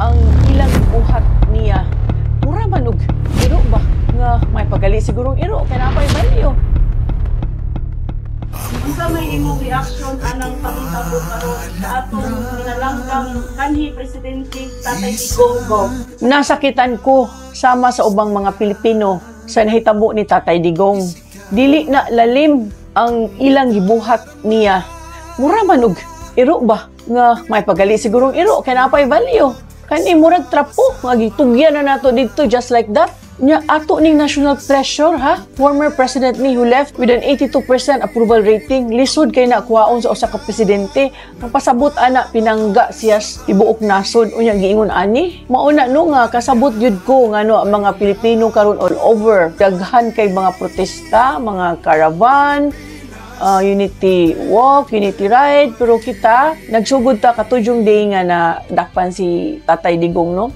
Ang ilang buhat niya. Mura man og iro ba nga may pagali sigurong iro kay naa pay value. Unsa may imong reaction anang panghitabo karon sa atong minalanggang kanhi presidente Tatay Digong Gov? Nasakitan ko sama sa ubang mga Pilipino sa nahitabo ni Tatay Digong. Dili na lalim ang ilang gibuhat niya. Mura man og iro ba nga may pagali sigurong iro kay naa pay value. Kani murag trapo nga gitugyan na nato didto just like that. Nya ato ning national treasure, ha. Former president ni who left with an 82% approval rating, lisod kay na kuhaon sa usa ka presidente. Ang pasabot ana, pinangga siya sa tibuok nasod, unya giingon ani. Mauna no nga kasabot gyud ko ngano ang mga Pilipino karon all over daghan kay mga protesta, mga caravan, unity walk, unity ride, pero kita nagsugod ta katujong day nga na dakpan si Tatay Digong, no.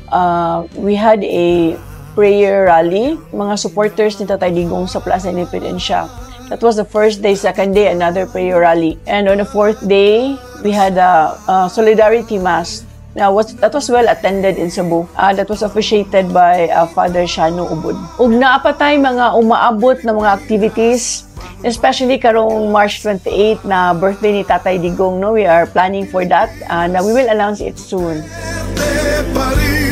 We had a prayer rally, mga supporters ni Tatay Digong sa Plaza Independencia. That was the first day. Second day, another prayer rally. And on the fourth day, we had a solidarity mass. Now, that was well attended in Cebu. That was officiated by Father Shano Ubud. Ug naa pa tay mga umaabot na mga activities, especially karong March 28 na birthday ni Tatay Digong, no? We are planning for that. Na we will announce it soon. Pa rin.